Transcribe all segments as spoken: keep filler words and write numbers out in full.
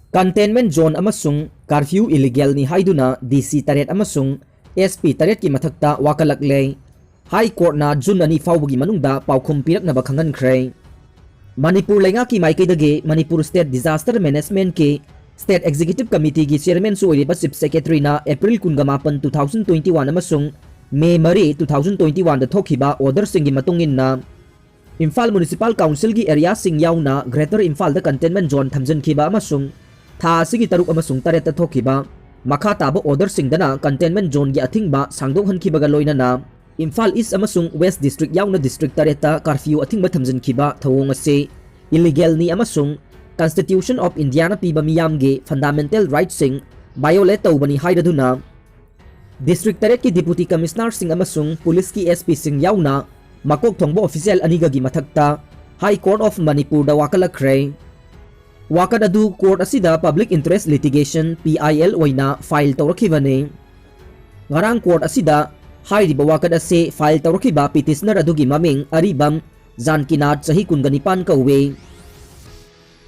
Containment zone ꯑꯃꯁꯨꯡ curfew illegalꯅꯤ ꯍꯥꯏꯗꯨꯅ D C ꯇꯔꯦꯠ ꯑꯃꯁꯨꯡ S P ꯇꯔꯦꯠꯀꯤ ꯃꯊꯛꯇ ꯋꯥꯀꯠꯂꯛꯂꯦ꯫ High Courtꯅ June ꯑꯅꯤ ꯐꯥꯎꯕꯒꯤ ꯃꯅꯨꯡꯗ ꯄꯥꯎꯈꯨꯝ ꯄꯤꯔꯛꯅꯕ ꯈꯪꯍꯟꯈ꯭ꯔꯦ꯫ ꯃꯅꯤꯄꯨꯔ ꯂꯩꯉꯥꯛꯀꯤ ꯃꯥꯏꯀꯩꯗꯒꯤ Manipur State Disaster Managementꯀꯤ State Executive Committeeꯒꯤ Chairmanꯁꯨ ꯑꯣꯏꯔꯤꯕ Chief Secretaryꯅ April ꯀꯨꯟꯒ ꯃꯥꯄꯟ, two thousand twenty one ꯑꯃꯁꯨꯡ May ꯃꯔꯤ, two thousand twenty oneꯗ ꯊꯣꯛꯈꯤꯕ orderꯁꯤꯡꯒꯤ ꯃꯇꯨꯡ ꯏꯟꯅ, ꯏꯝꯐꯥꯜ Municipal Councilꯒꯤ areaꯁꯤꯡ ꯌꯥꯎꯅ Greater ꯏꯝꯐꯥꯜꯗ containment zone ꯊꯝꯖꯤꯟꯈꯤꯕ ꯑꯃꯁꯨꯡ ꯊꯥ ꯑꯁꯤꯒꯤ ꯇꯔꯨꯛ ꯑꯃꯁꯨꯡ ꯇꯔꯦꯠꯇ ꯊꯣꯛꯈꯤꯕ ꯃꯈꯥ ꯇꯥꯕ orderꯁꯤꯡꯗꯅ containment zoneꯒꯤ ꯑꯊꯤꯡꯕ ꯁꯥꯡꯗꯣꯛꯍꯟꯈꯤꯕꯒ ꯂꯣꯏꯅꯅ ꯏꯝꯐꯥꯜ East ꯑꯃꯁꯨꯡ West District ꯌꯥꯎꯅ district ꯇꯔꯦꯠꯇ curfew ꯑꯊꯤꯡꯕ ꯊꯝꯖꯤꯟꯈꯤꯕ ꯊꯧꯑꯣꯡ ꯑꯁꯤ illegalꯅꯤ ꯑꯃꯁꯨꯡ Constitution of Indiaꯅ ꯄꯤꯕ ꯃꯤꯌꯥꯝꯒꯤ fundamental rightꯁꯤꯡ violate ꯇꯧꯕꯅꯤ ꯍꯥꯏꯔꯗꯨꯅ, district ꯇꯔꯦꯠꯀꯤ Deputy Commissionerꯁꯤꯡ ꯑꯃꯁꯨꯡ ꯄꯨꯂꯤꯁꯀꯤ S Pꯁꯤꯡ ꯌꯥꯎꯅ ꯃꯀꯣꯛ ꯊꯣꯡꯕ official ꯑꯅꯤꯒꯒꯤ ꯃꯊꯛꯇ High Court of ꯃꯅꯤꯄꯨꯔꯗ ꯋꯥꯀꯠꯂꯛꯈ꯭ꯔꯦ꯫ ꯋꯥꯀꯠ ꯑꯗꯨ court ꯑꯁꯤꯗ Public Interest Litigation, P I L, ꯑꯣꯏꯅ file ꯇꯧꯔꯛꯈꯤꯕꯅꯤ꯫ ꯉꯔꯥꯡ court ꯑꯁꯤꯗ ꯍꯥꯏꯔꯤꯕ ꯋꯥꯀꯠ ꯑꯁꯤ file ꯇꯧꯔꯛꯈꯤꯕ petitioner ꯑꯗꯨꯒꯤ ꯃꯃꯤꯡ ꯑꯔꯤꯕꯝ ꯖꯥꯟꯀꯤꯅꯥꯊ, ꯆꯍꯤ ꯀꯨꯟꯒ ꯅꯤꯄꯥꯟ ꯀꯧꯏ꯫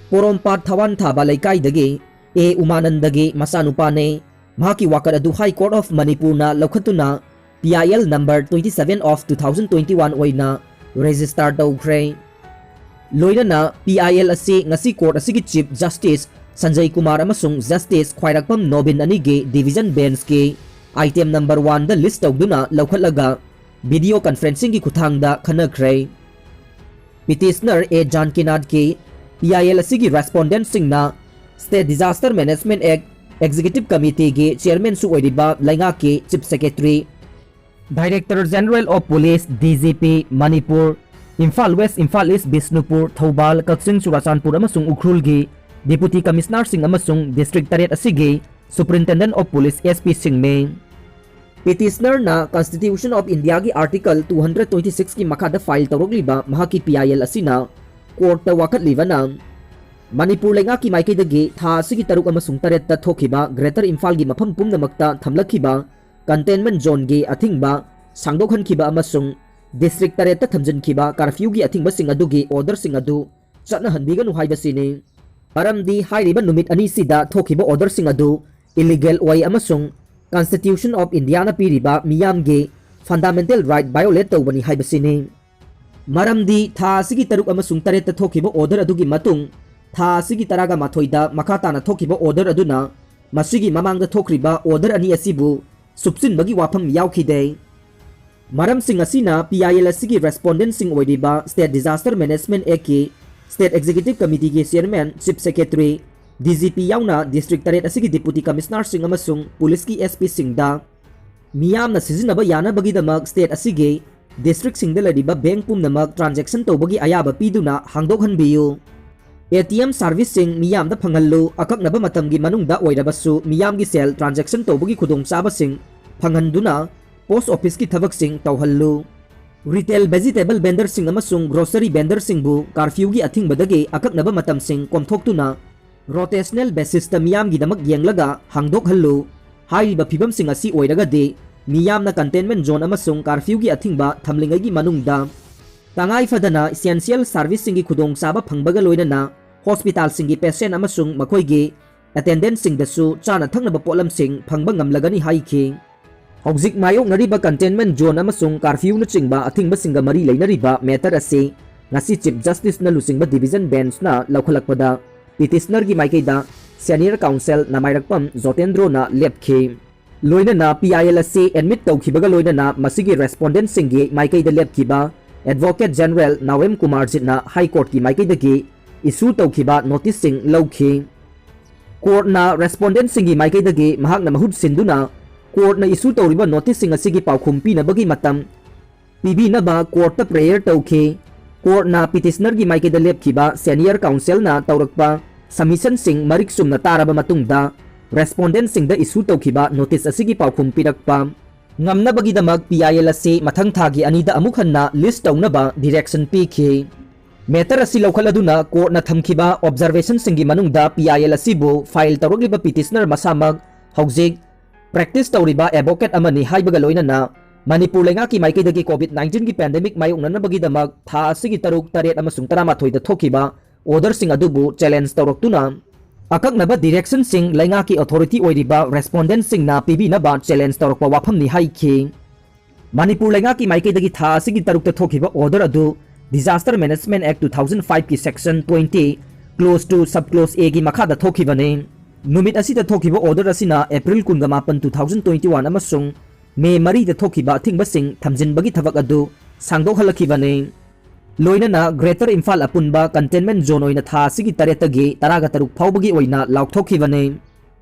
ꯄꯣꯔꯣꯝꯄꯥꯠ ꯊꯋꯥꯟ ꯊꯥꯕ ꯂꯩꯀꯥꯏꯗꯒꯤ A ꯎꯃꯥꯅꯟꯗꯒꯤ ꯃꯆꯥꯅꯨꯄꯥꯅꯤ꯫ ꯃꯍꯥꯛꯀꯤ ꯋꯥꯀꯠ ꯑꯗꯨ High Court of ꯃꯅꯤꯄꯨꯔꯅ ꯂꯧꯈꯠꯇꯨꯅ P I L number twenty seven of two thousand twenty one ꯑꯣꯏꯅ register ꯇꯧꯈ꯭ꯔꯦ꯫ ꯂꯣꯏꯅꯅ P I L ꯑꯁꯤ ꯉꯁꯤ court ꯑꯁꯤꯒꯤ Chief Justice ꯁꯟꯖꯌ ꯀꯨꯃꯥꯔ ꯑꯃꯁꯨꯡ Justice ꯈ꯭ꯋꯥꯏꯔꯥꯛꯄꯝ ꯅꯣꯕꯤꯟ ꯑꯅꯤꯒꯤ division benchꯀꯤ item number oneꯗ list ꯇꯧꯗꯨꯅ ꯂꯧꯈꯠꯂꯒ video conferencingꯒꯤ ꯈꯨꯠꯊꯥꯡꯗ ꯈꯟꯅꯈ꯭ꯔꯦ꯫ Petitioner A ꯖꯥꯟꯀꯤꯅꯥꯊꯀꯤ P I L ꯑꯁꯤꯒꯤ respondentꯁꯤꯡꯅ State Disaster Management Act Executive Committeeꯒꯤ Chairmanꯁꯨ ꯑꯣꯏꯔꯤꯕ ꯂꯩꯉꯥꯛꯀꯤ Chief Secretary, Director General of Police, D G P, Manipur, Imphal West, Imphal East, Bishnupur, Thoubal, ꯀꯛꯆꯤꯡ, ꯆꯨꯔꯥꯆꯥꯟꯄꯨꯔ ꯑꯃꯁꯨꯡ ꯎꯈ꯭ꯔꯨꯜꯒꯤ Deputy Commissionerꯁꯤꯡ ꯑꯃꯁꯨꯡ district ꯇꯔꯦꯠ ꯑꯁꯤꯒꯤ Superintendent of Police, S Pꯁꯤꯡꯅꯤ꯫ Petitionerꯅ Constitution of Indiaꯒꯤ Article two hundred twenty sixꯀꯤ ꯃꯈꯥꯗ file ꯇꯧꯔꯛꯂꯤꯕ ꯃꯍꯥꯛꯀꯤ P I L ꯑꯁꯤꯅ courtꯇ ꯋꯥꯀꯠꯂꯤꯕꯅ ꯃꯅꯤꯄꯨꯔ ꯂꯩꯉꯥꯛꯀꯤ ꯃꯥꯏꯀꯩꯗꯒꯤ ꯊꯥ ꯑꯁꯤꯒꯤ ꯇꯔꯨꯛ ꯑꯃꯁꯨꯡ ꯇꯔꯦꯠꯇ ꯊꯣꯛꯈꯤꯕ Greater ꯏꯝꯐꯥꯜꯒꯤ ꯃꯐꯝ ꯄꯨꯝꯅꯃꯛꯇ ꯊꯝꯂꯛꯈꯤꯕ containment zoneꯒꯤ ꯑꯊꯤꯡꯕ ꯁꯥꯡꯗꯣꯛꯍꯟꯈꯤꯕ ꯑꯃꯁꯨꯡ district ꯇꯔꯦꯠꯇ ꯊꯝꯖꯤꯟꯈꯤꯕ curfewꯒꯤ ꯑꯊꯤꯡꯕꯁꯤꯡ ꯑꯗꯨꯒꯤ orderꯁꯤꯡ ꯑꯗꯨ ꯆꯠꯅꯍꯟꯕꯤꯒꯅꯨ ꯍꯥꯏꯕꯁꯤꯅꯤ꯫ ꯃꯔꯝꯗꯤ ꯍꯥꯏꯔꯤꯕ ꯅꯨꯃꯤꯠ ꯑꯅꯤꯁꯤꯗ ꯊꯣꯛꯈꯤꯕ orderꯁꯤꯡ ꯑꯗꯨ illegal ꯑꯣꯏ ꯑꯃꯁꯨꯡ Constitution of Indiaꯅ ꯄꯤꯔꯤꯕ ꯃꯤꯌꯥꯝꯒꯤ fundamental right violate ꯇꯧꯕꯅꯤ ꯍꯥꯏꯕꯁꯤꯅꯤ꯫ ꯃꯔꯝꯗꯤ ꯊꯥ ꯑꯁꯤꯒꯤ ꯇꯔꯨꯛ ꯑꯃꯁꯨꯡ ꯇꯔꯦꯠꯇ ꯊꯣꯛꯈꯤꯕ order ꯑꯗꯨꯒꯤ ꯃꯇꯨꯡ ꯊꯥ ꯑꯁꯤꯒꯤ ꯇꯔꯥꯒ ꯃꯥꯊꯣꯏꯗ ꯃꯈꯥ ꯇꯥꯅ ꯊꯣꯛꯈꯤꯕ order ꯑꯗꯨꯅ ꯃꯁꯤꯒꯤ ꯃꯃꯥꯡꯗ ꯊꯣꯛꯈ꯭ꯔꯤꯕ order ꯑꯅꯤ ꯑꯁꯤꯕꯨ ꯁꯨꯞꯆꯤꯟꯕꯒꯤ ꯋꯥꯐꯝ ꯌꯥꯎꯈꯤꯗꯦ꯫ ꯃꯔꯝꯁꯤꯡ ꯑꯁꯤꯅ P I L ꯑꯁꯤꯒꯤ respondentꯁꯤꯡ ꯑꯣꯏꯔꯤꯕ State Disaster Management Actꯀꯤ State Executive Committeeꯒꯤ Chairman, Chief Secretary, D G P ꯌꯥꯎꯅ district ꯇꯔꯦꯠ ꯑꯁꯤꯒꯤ Deputy Commissionerꯁꯤꯡ ꯑꯃꯁꯨꯡ ꯄꯨꯂꯤꯁꯀꯤ S Pꯁꯤꯡꯗ ꯃꯤꯌꯥꯝꯅ ꯁꯤꯖꯤꯟꯅꯕ ꯌꯥꯅꯕꯒꯤꯗꯃꯛ state ꯑꯁꯤꯒꯤ districtꯁꯤꯡꯗ ꯂꯩꯔꯤꯕ bank ꯄꯨꯝꯅꯃꯛ transaction ꯇꯧꯕꯒꯤ ꯑꯌꯥꯕ ꯄꯤꯗꯨꯅ ꯍꯥꯡꯗꯣꯛꯍꯟꯕꯤꯌꯨ꯫ A T M serviceꯁꯤꯡ ꯃꯤꯌꯥꯝꯗ ꯐꯪꯍꯜꯂꯨ, ꯑꯀꯛꯅꯕ ꯃꯇꯝꯒꯤ ꯃꯅꯨꯡꯗ ꯑꯣꯏꯔꯕꯁꯨ ꯃꯤꯌꯥꯝꯒꯤ ꯁꯦꯜ transaction ꯇꯧꯕꯒꯤ ꯈꯨꯗꯣꯡꯆꯥꯕꯁꯤꯡ ꯐꯪꯍꯟꯗꯨꯅ post officeꯀꯤ ꯊꯕꯛꯁꯤꯡ ꯇꯧꯍꯜꯂꯨ꯫ Retail vegetable vendorꯁꯤꯡ ꯑꯃꯁꯨꯡ grocery vendorꯁꯤꯡꯕꯨ curfewꯒꯤ ꯑꯊꯤꯡꯕꯗꯒꯤ ꯑꯀꯛꯅꯕ ꯃꯇꯝꯁꯤꯡ ꯀꯣꯝꯊꯣꯛꯇꯨꯅ rotational basisꯇ ꯃꯤꯌꯥꯝꯒꯤꯗꯃꯛ ꯌꯦꯡꯂꯒ ꯍꯥꯡꯗꯣꯛꯍꯜꯂꯨ꯫ ꯍꯥꯏꯔꯤꯕ ꯐꯤꯚꯝꯁꯤꯡ ꯑꯁꯤ ꯑꯣꯏꯔꯒꯗꯤ ꯃꯤꯌꯥꯝꯅ containment zone ꯑꯃꯁꯨꯡ curfewꯒꯤ ꯑꯊꯤꯡꯕ ꯊꯝꯂꯤꯉꯩꯒꯤ ꯃꯅꯨꯡꯗ ꯇꯉꯥꯏ ꯐꯗꯅ essential serviceꯁꯤꯡꯒꯤ ꯈꯨꯗꯣꯡꯆꯥꯕ ꯐꯪꯕꯒ ꯂꯣꯏꯅꯅ hospitalꯁꯤꯡꯒꯤ patient ꯑꯃꯁꯨꯡ ꯃꯈꯣꯏꯒꯤ attendantꯁꯤꯡꯗꯁꯨ ꯆꯥꯅ ꯊꯛꯅꯕ ꯄꯣꯠꯂꯝꯁꯤꯡ ꯐꯪꯕ ꯉꯝꯂꯒꯅꯤ ꯍꯥꯏꯈꯤ꯫ ꯍꯧꯖꯤꯛ ꯃꯥꯌꯣꯛꯅꯔꯤꯕ containment zone ꯑꯃꯁꯨꯡ curfewꯅꯆꯤꯡꯕ ꯑꯊꯤꯡꯕꯁꯤꯡꯒ ꯃꯔꯤ ꯂꯩꯅꯔꯤꯕ matter ꯑꯁꯤ ꯉꯁꯤ Chief Justiceꯅ ꯂꯨꯆꯤꯡꯕ division benchꯅ ꯂꯧꯈꯠꯂꯛꯄꯗ petitionerꯒꯤ ꯃꯥꯏꯀꯩꯗ senior counsel ꯅꯃꯥꯏꯔꯛꯄꯝ ꯖꯣꯇꯦꯟꯗ꯭ꯔꯣꯅ ꯂꯦꯞꯈꯤ꯫ ꯂꯣꯏꯅꯅ P I L ꯑꯁꯤ admit ꯇꯧꯈꯤꯕꯒ ꯂꯣꯏꯅꯅ ꯃꯁꯤꯒꯤ respondentꯁꯤꯡꯒꯤ ꯃꯥꯏꯀꯩꯗ ꯂꯦꯞꯈꯤꯕ Advocate General ꯅꯥꯎꯔꯦꯝ ꯀꯨꯃꯥꯔꯖꯤꯠꯅ High Courtꯀꯤ ꯃꯥꯏꯀꯩꯗꯒꯤ issue ꯇꯧꯈꯤꯕ noticeꯁꯤꯡ ꯂꯧꯈꯤ꯫ Courtꯅ respondentꯁꯤꯡꯒꯤ ꯃꯥꯏꯀꯩꯗꯒꯤ ꯃꯍꯥꯛꯅ ꯃꯍꯨꯠ ꯁꯤꯟꯗꯨꯅ courtꯅ issue ꯇꯧꯔꯤꯕ noticeꯁꯤꯡ ꯑꯁꯤꯒꯤ ꯄꯥꯎꯈꯨꯝ ꯄꯤꯅꯕꯒꯤ ꯃꯇꯝ ꯄꯤꯕꯤꯅꯕ courtꯇ prayer ꯇꯧꯈꯤ꯫ Courtꯅ petitionerꯒꯤ ꯃꯥꯏꯀꯩꯗ ꯂꯦꯞꯈꯤꯕ senior counselꯅ ꯇꯧꯔꯛꯄ submissionꯁꯤꯡ ꯃꯔꯤꯛ ꯆꯨꯝꯅ ꯇꯥꯔꯕ ꯃꯇꯨꯡꯗ respondentꯁꯤꯡꯗ issue ꯇꯧꯈꯤꯕ notice ꯑꯁꯤꯒꯤ ꯄꯥꯎꯈꯨꯝ ꯄꯤꯔꯛꯄ ꯉꯝꯅꯕꯒꯤꯗꯃꯛ P I L ꯑꯁꯤ ꯃꯊꯪ ꯊꯥꯒꯤ ꯑꯅꯤꯗ ꯑꯃꯨꯛ ꯍꯟꯅ list ꯇꯧꯅꯕ direction ꯄꯤꯈꯤ꯫ Matter ꯑꯁꯤ ꯂꯧꯈꯠꯂꯗꯨꯅ courtꯅ ꯊꯝꯈꯤꯕ observationꯁꯤꯡꯒꯤ ꯃꯅꯨꯡꯗ P I L ꯑꯁꯤꯕꯨ file ꯇꯧꯔꯛꯂꯤꯕ petitioner ꯃꯁꯥꯃꯛ ꯍꯧꯖꯤꯛ practice ꯇꯧꯔꯤꯕ advocate ꯑꯃꯅꯤ ꯍꯥꯏꯕꯒ ꯂꯣꯏꯅꯅ ꯃꯅꯤꯄꯨꯔ ꯂꯩꯉꯥꯛꯀꯤ ꯃꯥꯏꯀꯩꯗꯒꯤ COVID nineteenꯒꯤ pandemic ꯃꯥꯌꯣꯛꯅꯅꯕꯒꯤꯗꯃꯛ ꯊꯥ ꯑꯁꯤꯒꯤ ꯇꯔꯨꯛ, ꯇꯔꯦꯠ ꯑꯃꯁꯨꯡ ꯇꯔꯥꯃꯥꯊꯣꯏꯗ ꯊꯣꯛꯈꯤꯕ orderꯁꯤꯡ ꯑꯗꯨꯕꯨ challenge ꯇꯧꯔꯛꯇꯨꯅ ꯑꯀꯛꯅꯕ directionꯁꯤꯡ ꯂꯩꯉꯥꯛꯀꯤ authority ꯑꯣꯏꯔꯤꯕ respondentꯁꯤꯡꯅ ꯄꯤꯕꯤꯅꯕ challenge ꯇꯧꯔꯛꯄ ꯋꯥꯐꯝꯅꯤ ꯍꯥꯏꯈꯤ꯫ ꯃꯅꯤꯄꯨꯔ ꯂꯩꯉꯥꯛꯀꯤ ꯃꯥꯏꯀꯩꯗꯒꯤ ꯊꯥ ꯑꯁꯤꯒꯤ ꯇꯔꯨꯛꯇ ꯊꯣꯛꯈꯤꯕ order ꯑꯗꯨ Disaster Management Act two thousand fiveꯀꯤ section twenty, clause two, sub clause Aꯒꯤ ꯃꯈꯥꯗ ꯊꯣꯛꯈꯤꯕꯅꯤ꯫ ꯅꯨꯃꯤꯠ ꯑꯁꯤꯗ ꯊꯣꯛꯈꯤꯕ order ꯑꯁꯤꯅ April ꯀꯨꯟꯒ ꯃꯥꯄꯟ, two thousand twenty one ꯑꯃꯁꯨꯡ May ꯃꯔꯤꯗ ꯊꯣꯛꯈꯤꯕ ꯑꯊꯤꯡꯕꯁꯤꯡ ꯊꯝꯖꯤꯟꯕꯒꯤ ꯊꯕꯛ ꯑꯗꯨ ꯁꯥꯡꯗꯣꯛꯍꯜꯂꯛꯈꯤꯕꯅꯤ꯫ ꯂꯣꯏꯅꯅ Greater Imphal ꯑꯄꯨꯟꯕ containment zone ꯑꯣꯏꯅ ꯊꯥ ꯑꯁꯤꯒꯤ ꯇꯔꯦꯠꯇꯒꯤ ꯇꯔꯥꯒ ꯇꯔꯨꯛ ꯐꯥꯎꯕꯒꯤ ꯑꯣꯏꯅ ꯂꯥꯎꯊꯣꯛꯈꯤꯕꯅꯤ꯫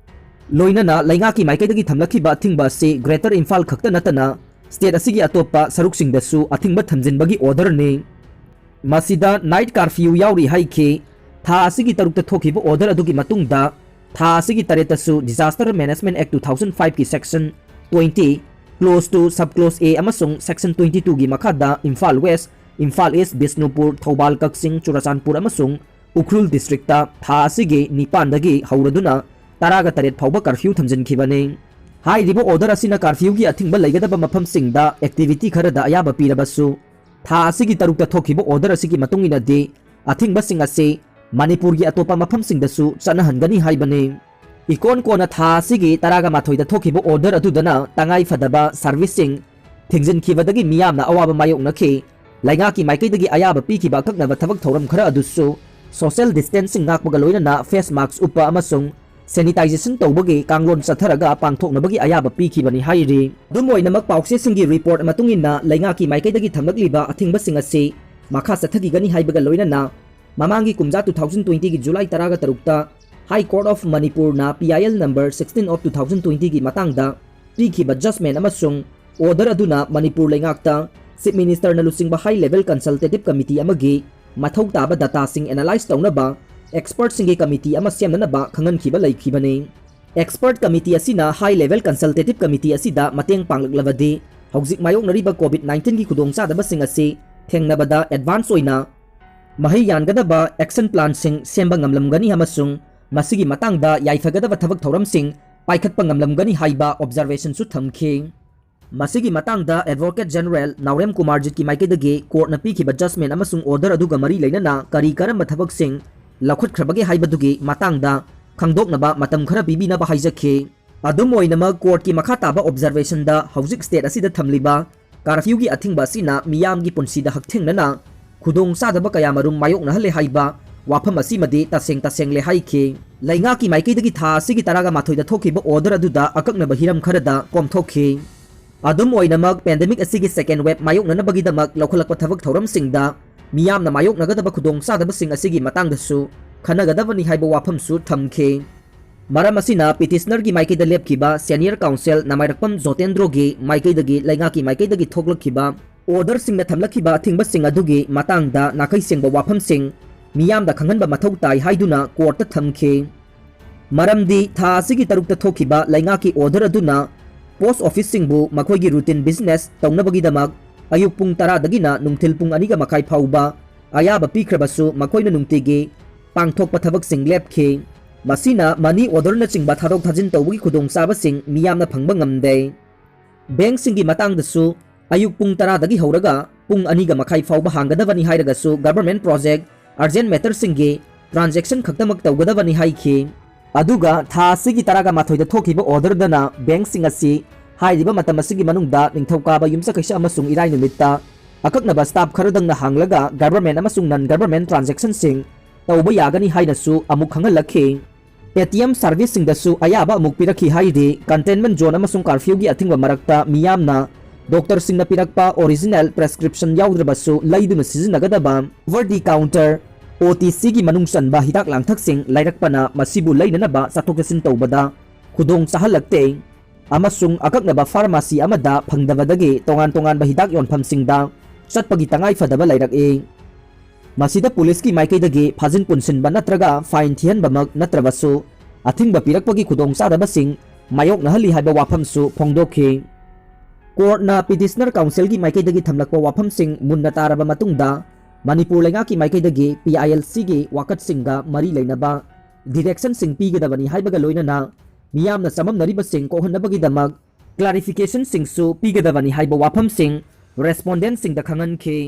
ꯂꯣꯏꯅꯅ ꯂꯩꯉꯥꯛꯀꯤ ꯃꯥꯏꯀꯩꯗꯒꯤ ꯊꯝꯂꯛꯈꯤꯕ ꯑꯊꯤꯡꯕ ꯑꯁꯤ Greater Imphal ꯈꯛꯇ ꯅꯠꯇꯅ state ꯑꯁꯤꯒꯤ ꯑꯇꯣꯞꯄ ꯁꯔꯨꯛꯁꯤꯡꯗꯁꯨ ꯑꯊꯤꯡꯕ ꯊꯝꯖꯤꯟꯕꯒꯤ orderꯅꯤ꯫ ꯃꯁꯤꯗ night curfew ꯌꯥꯎꯔꯤ ꯍꯥꯏꯈꯤ꯫ ꯊꯥ ꯑꯁꯤꯒꯤ ꯇꯔꯨꯛꯇ ꯊꯣꯛꯈꯤꯕ order ꯑꯗꯨꯒꯤ ꯃꯇꯨꯡꯗ ꯊꯥ ꯑꯁꯤꯒꯤ ꯇꯔꯦꯠꯇꯁꯨ Disaster Management Act two thousand fiveꯀꯤ section twenty, clause two, sub clause A ꯑꯃꯁꯨꯡ section twenty twoꯒꯤ ꯃꯈꯥꯗ ꯏꯝꯐꯥꯜ West, ꯏꯝꯐꯥꯜ East, ꯕꯤꯁꯅꯨꯄꯨꯔ, ꯊꯧꯕꯥꯜ, ꯀꯛꯆꯤꯡ, ꯆꯨꯔꯆꯥꯟꯄꯨꯔ ꯑꯃꯁꯨꯡ ꯎꯈ꯭ꯔꯨꯜ districtꯇ ꯊꯥ ꯑꯁꯤꯒꯤ ꯅꯤꯄꯥꯟꯗꯒꯤ ꯍꯧꯔꯗꯨꯅ ꯇꯔꯥꯒ ꯇꯔꯦꯠ ꯐꯥꯎꯕ curfew ꯊꯝꯖꯤꯟꯈꯤꯕꯅꯤ꯫ ꯍꯥꯏꯔꯤꯕ order ꯑꯁꯤꯅ curfewꯒꯤ ꯑꯊꯤꯡꯕ ꯂꯩꯒꯗꯕ ꯃꯐꯝꯁꯤꯡꯗ activity ꯈꯔꯗ ꯑꯌꯥꯕ ꯄꯤꯔꯕꯁꯨ, ꯊꯥ ꯑꯁꯤꯒꯤ ꯇꯔꯨꯛꯇ ꯊꯣꯛꯈꯤꯕ order ꯑꯁꯤꯒꯤ ꯃꯇꯨꯡ ꯏꯟꯅꯗꯤ ꯑꯊꯤꯡꯕꯁꯤꯡ ꯑꯁꯤ ꯃꯅꯤꯄꯨꯔꯒꯤ ꯑꯇꯣꯞꯄ ꯃꯐꯝꯁꯤꯡꯗꯁꯨ ꯆꯠꯅꯍꯟꯒꯅꯤ ꯍꯥꯏꯕꯅꯤ꯫ ꯏꯀꯣꯟ ꯀꯣꯟꯅ ꯊꯥ ꯑꯁꯤꯒꯤ ꯇꯔꯥꯒ ꯃꯥꯊꯣꯏꯗ ꯊꯣꯛꯈꯤꯕ order ꯑꯗꯨꯗꯅ ꯇꯉꯥꯏ ꯐꯗꯕ serviceꯁꯤꯡ ꯊꯤꯡꯖꯤꯟꯈꯤꯕꯗꯒꯤ ꯃꯤꯌꯥꯝꯅ ꯑꯋꯥꯕ ꯃꯥꯌꯣꯛꯅꯈꯤ꯫ ꯂꯩꯉꯥꯛꯀꯤ ꯃꯥꯏꯀꯩꯗꯒꯤ ꯑꯌꯥꯕ ꯄꯤꯈꯤꯕ ꯑꯀꯛꯅꯕ ꯊꯕꯛ ꯊꯧꯔꯝ ꯈꯔ ꯑꯗꯨꯁꯨ social distancing ꯉꯥꯛꯄꯒ ꯂꯣꯏꯅꯅ face mask ꯎꯞꯄ ꯑꯃꯁꯨꯡ sanitization ꯇꯧꯕꯒꯤ ꯀꯥꯡꯂꯣꯟ ꯆꯠꯊꯔꯒ ꯄꯥꯡꯊꯣꯛꯅꯕꯒꯤ ꯑꯌꯥꯕ ꯄꯤꯈꯤꯕꯅꯤ ꯍꯥꯏꯔꯤ꯫ ꯑꯗꯨꯝ ꯑꯣꯏꯅꯃꯛ, ꯄꯥꯎꯆꯦꯁꯤꯡꯒꯤ report ꯃꯇꯨꯡ ꯏꯟꯅ ꯂꯩꯉꯥꯛꯀꯤ ꯃꯥꯏꯀꯩꯗꯒꯤ ꯊꯝꯂꯛꯂꯤꯕ ꯑꯊꯤꯡꯕꯁꯤꯡ ꯑꯁꯤ ꯃꯈꯥ ꯆꯠꯊꯈꯤꯒꯅꯤ ꯍꯥꯏꯕꯒ ꯂꯣꯏꯅꯅ ꯃꯃꯥꯡꯒꯤ ꯀꯨꯝꯖꯥ two thousand twentyꯒꯤ July ꯇꯔꯥꯒ ꯇꯔꯨꯛꯇ High Court of Manipurꯅ P I L number sixteen of two thousand twentyꯒꯤ ꯃꯇꯥꯡꯗ ꯄꯤꯈꯤꯕ judgment ꯑꯃꯁꯨꯡ order ꯑꯗꯨꯅ ꯃꯅꯤꯄꯨꯔ ꯂꯩꯉꯥꯛꯇ Chief Ministerꯅ ꯂꯨꯆꯤꯡꯕ high level consultative committee ꯑꯃꯒꯤ ꯃꯊꯧ ꯇꯥꯕ dataꯁꯤꯡ analyse ꯇꯧꯅꯕ expertꯁꯤꯡꯒꯤ committee ꯑꯃ ꯁꯦꯝꯅꯅꯕ ꯈꯪꯍꯟꯈꯤꯕ ꯂꯩꯈꯤꯕꯅꯤ꯫ Expert committee ꯑꯁꯤꯅ high level consultative committee ꯑꯁꯤꯗ ꯃꯇꯦꯡ ꯄꯥꯡꯂꯛꯂꯕꯗꯤ ꯍꯧꯖꯤꯛ ꯃꯥꯌꯣꯛꯅꯔꯤꯕ COVID nineteenꯒꯤ ꯈꯨꯗꯣꯡꯆꯥꯗꯕꯁꯤꯡ ꯑꯁꯤ ꯊꯦꯡꯅꯕꯗ advance ꯑꯣꯏꯅ ꯃꯍꯩ ꯌꯥꯟꯒꯗꯕ action planꯁꯤꯡ ꯁꯦꯝꯕ ꯉꯝꯂꯝꯒꯅꯤ ꯑꯃꯁꯨꯡ ꯃꯁꯤꯒꯤ ꯃꯇꯥꯡꯗ ꯌꯥꯏꯐꯒꯗꯕ ꯊꯕꯛ ꯊꯧꯔꯝꯁꯤꯡ ꯄꯥꯏꯈꯠꯄ ꯉꯝꯂꯝꯒꯅꯤ ꯍꯥꯏꯕ observationꯁꯨ ꯊꯝꯈꯤ꯫ ꯃꯁꯤꯒꯤ ꯃꯇꯥꯡꯗ Advocate General ꯅꯥꯎꯔꯦꯝ ꯀꯨꯃꯥꯔꯖꯤꯠꯀꯤ ꯃꯥꯏꯀꯩꯗꯒꯤ courtꯅ ꯄꯤꯈꯤꯕ judgment ꯑꯃꯁꯨꯡ order ꯑꯗꯨꯒ ꯃꯔꯤ ꯂꯩꯅꯅ ꯀꯔꯤ ꯀꯔꯝꯕ ꯊꯕꯛꯁꯤꯡ ꯂꯧꯈꯠꯈ꯭ꯔꯕꯒꯦ ꯍꯥꯏꯕꯗꯨꯒꯤ ꯃꯇꯥꯡꯗ ꯈꯪꯗꯣꯛꯅꯕ ꯃꯇꯝ ꯈꯔ ꯄꯤꯕꯤꯅꯕ ꯍꯥꯏꯖꯈꯤ꯫ ꯑꯗꯨꯝ ꯑꯣꯏꯅꯃꯛ, courtꯀꯤ ꯃꯈꯥ ꯇꯥꯕ observationꯗ ꯍꯧꯖꯤꯛ state ꯑꯁꯤꯗ ꯊꯝꯂꯤꯕ curfewꯒꯤ ꯑꯊꯤꯡꯕ ꯑꯁꯤꯅ ꯃꯤꯌꯥꯝꯒꯤ ꯄꯨꯟꯁꯤꯗ ꯍꯛꯊꯦꯡꯅꯅ ꯈꯨꯗꯣꯡ ꯆꯥꯗꯕ ꯀꯌꯥꯃꯔꯨꯝ ꯃꯥꯌꯣꯛꯅꯍꯜꯂꯦ ꯍꯥꯏꯕ ꯋꯥꯐꯝ ꯑꯁꯤꯃꯗꯤ ꯇꯁꯦꯡ ꯇꯁꯦꯡꯂꯦ ꯍꯥꯏꯈꯤ꯫ ꯂꯩꯉꯥꯛꯀꯤ ꯃꯥꯏꯀꯩꯗꯒꯤ ꯊꯥ ꯑꯁꯤꯒꯤ ꯇꯔꯥꯒ ꯃꯥꯊꯣꯏꯗ ꯊꯣꯛꯈꯤꯕ order ꯑꯗꯨꯗ ꯑꯀꯛꯅꯕ ꯍꯤꯔꯝ ꯈꯔꯗ ꯀꯣꯝꯊꯣꯛꯈꯤ꯫ ꯑꯗꯨꯝ ꯑꯣꯏꯅꯃꯛ, pandemic ꯑꯁꯤꯒꯤ second wave ꯃꯥꯌꯣꯛꯅꯅꯕꯒꯤꯗꯃꯛ ꯂꯧꯈꯠꯂꯛꯄ ꯊꯕꯛ ꯊꯧꯔꯝꯁꯤꯡꯗ ꯃꯤꯌꯥꯝꯅ ꯃꯥꯌꯣꯛꯅꯒꯗꯕ ꯈꯨꯗꯣꯡꯆꯥꯗꯕꯁꯤꯡ ꯑꯁꯤꯒꯤ ꯃꯇꯥꯡꯗꯁꯨ ꯈꯟꯅꯒꯗꯕꯅꯤ ꯍꯥꯏꯕ ꯋꯥꯐꯝꯁꯨ ꯊꯝꯈꯤ꯫ ꯃꯔꯝ ꯑꯁꯤꯅ petitionerꯒꯤ ꯃꯥꯏꯀꯩꯗ ꯂꯦꯞꯈꯤꯕ senior counsel ꯅꯃꯥꯏꯔꯛꯄꯝ ꯖꯣꯇꯦꯟꯗ꯭ꯔꯣꯒꯤ ꯃꯥꯏꯀꯩꯗꯒꯤ ꯂꯩꯉꯥꯛꯀꯤ ꯃꯥꯏꯀꯩꯗꯒꯤ ꯊꯣꯛꯂꯛꯈꯤꯕ orderꯁꯤꯡꯅ ꯊꯝꯂꯛꯈꯤꯕ ꯑꯊꯤꯡꯕꯁꯤꯡ ꯑꯗꯨꯒꯤ ꯃꯇꯥꯡꯗ ꯅꯥꯈꯩ ꯁꯦꯡꯕ ꯋꯥꯐꯝꯁꯤꯡ ꯃꯤꯌꯥꯝꯗ ꯈꯪꯍꯟꯕ ꯃꯊꯧ ꯇꯥꯏ ꯍꯥꯏꯗꯨꯅ courtꯇ ꯊꯝꯈꯤ꯫ ꯃꯔꯝꯗꯤ ꯊꯥ ꯑꯁꯤꯒꯤ ꯇꯔꯨꯛꯇ ꯊꯣꯛꯈꯤꯕ ꯂꯩꯉꯥꯛꯀꯤ order ꯑꯗꯨꯅ post officeꯁꯤꯡꯕꯨ ꯃꯈꯣꯏꯒꯤ routine business ꯇꯧꯅꯕꯒꯤꯗꯃꯛ ꯑꯌꯨꯛ ꯄꯨꯡ ꯇꯔꯥꯗꯒꯤꯅ ꯅꯨꯡꯊꯤꯜ ꯄꯨꯡ ꯑꯅꯤꯒ ꯃꯈꯥꯏ ꯐꯥꯎꯕ ꯑꯌꯥꯕ ꯄꯤꯈ꯭ꯔꯕꯁꯨ ꯃꯈꯣꯏꯅ ꯅꯨꯡꯇꯤꯒꯤ ꯄꯥꯡꯊꯣꯛꯄ ꯊꯕꯛꯁꯤꯡ ꯂꯦꯞꯈꯤ꯫ ꯃꯁꯤꯅ money orderꯅꯆꯤꯡꯕ ꯊꯥꯗꯣꯛ ꯊꯥꯖꯤꯟ ꯇꯧꯕꯒꯤ ꯈꯨꯗꯣꯡꯆꯥꯕꯁꯤꯡ ꯃꯤꯌꯥꯝꯅ ꯐꯪꯕ ꯉꯝꯗꯦ꯫ Bankꯁꯤꯡꯒꯤ ꯃꯇꯥꯡꯗꯁꯨ ꯑꯌꯨꯛ ꯄꯨꯡ ꯇꯔꯥꯗꯒꯤ ꯍꯧꯔꯒ ꯄꯨꯡ ꯑꯅꯤꯒ ꯃꯈꯥꯏ ꯐꯥꯎꯕ ꯍꯥꯡꯒꯗꯕꯅꯤ ꯍꯥꯏꯔꯒꯁꯨ government project, urgent matterꯁꯤꯡꯒꯤ transaction ꯈꯛꯇꯃꯛ ꯇꯧꯒꯗꯕꯅꯤ ꯍꯥꯏꯈꯤ꯫ ꯑꯗꯨꯒ ꯊꯥ ꯑꯁꯤꯒꯤ ꯇꯔꯥꯒ ꯃꯥꯊꯣꯏꯗ ꯊꯣꯛꯈꯤꯕ orderꯗꯅ bankꯁꯤꯡ ꯑꯁꯤ ꯍꯥꯏꯔꯤꯕ ꯃꯇꯝ ꯑꯁꯤꯒꯤ ꯃꯅꯨꯡꯗ ꯅꯤꯡꯊꯧꯀꯥꯕ, ꯌꯨꯝꯁꯀꯩꯁ ꯑꯃꯁꯨꯡ ꯏꯔꯥꯏ ꯅꯨꯃꯤꯠꯇ ꯑꯀꯛꯅꯕ staff ꯈꯔꯗꯪꯅ ꯍꯥꯡꯂꯒ government ꯑꯃꯁꯨꯡ non government transactionꯁꯤꯡ ꯇꯧꯕ ꯌꯥꯒꯅꯤ ꯍꯥꯏꯅꯁꯨ ꯑꯃꯨꯛ ꯈꯪꯍꯜꯂꯛꯈꯤ꯫ ATM serviceꯁꯤꯡꯗꯁꯨ ꯑꯌꯥꯕ ꯑꯃꯨꯛ ꯄꯤꯔꯛꯈꯤ ꯍꯥꯏꯔꯤ꯫ Containment zone ꯑꯃꯁꯨꯡ curfewꯒꯤ ꯑꯊꯤꯡꯕ ꯃꯔꯛꯇ ꯃꯤꯌꯥꯝꯅ doctorꯁꯤꯡꯅ ꯄꯤꯔꯛꯄ original prescription ꯌꯥꯎꯗ꯭ꯔꯕꯁꯨ ꯂꯩꯗꯨꯅ ꯁꯤꯖꯤꯟꯅꯒꯗꯕ over the counter, OTCꯒꯤ ꯃꯅꯨꯡ ꯆꯟꯕ ꯍꯤꯗꯥꯛ ꯂꯥꯡꯊꯛꯁꯤꯡ ꯂꯩꯔꯛꯄꯅ ꯃꯁꯤꯕꯨ ꯂꯩꯅꯅꯕ ꯆꯠꯊꯣꯛ ꯆꯠꯁꯤꯟ ꯇꯧꯕꯗ ꯈꯨꯗꯣꯡ ꯆꯥꯍꯜꯂꯛꯇꯦ꯫ ꯑꯃꯁꯨꯡ ꯑꯀꯛꯅꯕ pharmacy ꯑꯃꯗ ꯐꯪꯗꯕꯗꯒꯤ ꯇꯣꯉꯥꯟ ꯇꯣꯉꯥꯟꯕ ꯍꯤꯗꯥꯛ ꯌꯣꯟꯐꯝꯁꯤꯡꯗ ꯆꯠꯄꯒꯤ ꯇꯉꯥꯏ ꯐꯗꯕ ꯂꯩꯔꯛꯏ꯫ ꯃꯁꯤꯗ policeꯀꯤ ꯃꯥꯏꯀꯩꯗꯒꯤ ꯐꯥꯖꯤꯟ ꯄꯨꯟꯁꯤꯟꯕ ꯅꯠꯇ꯭ꯔꯒ fine ꯊꯤꯍꯟꯕꯃꯛ ꯅꯠꯇ꯭ꯔꯕꯁꯨ, ꯑꯊꯤꯡꯕ ꯄꯤꯔꯛꯄꯒꯤ ꯈꯨꯗꯣꯡꯆꯥꯗꯕꯁꯤꯡ ꯃꯥꯌꯣꯛꯅꯍꯜꯂꯤ ꯍꯥꯏꯕ ꯋꯥꯐꯝꯁꯨ ꯐꯣꯡꯗꯣꯛꯈꯤ꯫ Courtꯅ petitioner counselꯒꯤ ꯃꯥꯏꯀꯩꯗꯒꯤ ꯊꯝꯂꯛꯄ ꯋꯥꯐꯝꯁꯤꯡ ꯃꯨꯟꯅ ꯇꯥꯔꯕ ꯃꯇꯨꯡꯗ, ꯃꯅꯤꯄꯨꯔ ꯂꯩꯉꯥꯛꯀꯤ ꯃꯥꯏꯀꯩꯗꯒꯤ PILCꯒꯤ ꯋꯥꯀꯠꯁꯤꯡꯒ ꯃꯔꯤ ꯂꯩꯅꯕ directionꯁꯤꯡ ꯄꯤꯒꯗꯕꯅꯤ ꯍꯥꯏꯕꯒ ꯂꯣꯏꯅꯅ, ꯃꯤꯌꯥꯝꯅ ꯆꯃꯝꯅꯔꯤꯕꯁꯤꯡ ꯀꯣꯛꯍꯟꯅꯕꯒꯤꯗꯃꯛ clarificationꯁꯤꯡꯁꯨ ꯄꯤꯒꯗꯕꯅꯤ ꯍꯥꯏꯕ ꯋꯥꯐꯝꯁꯤꯡ respondentꯁꯤꯡꯗ ꯈꯪꯍꯟꯈꯤ꯫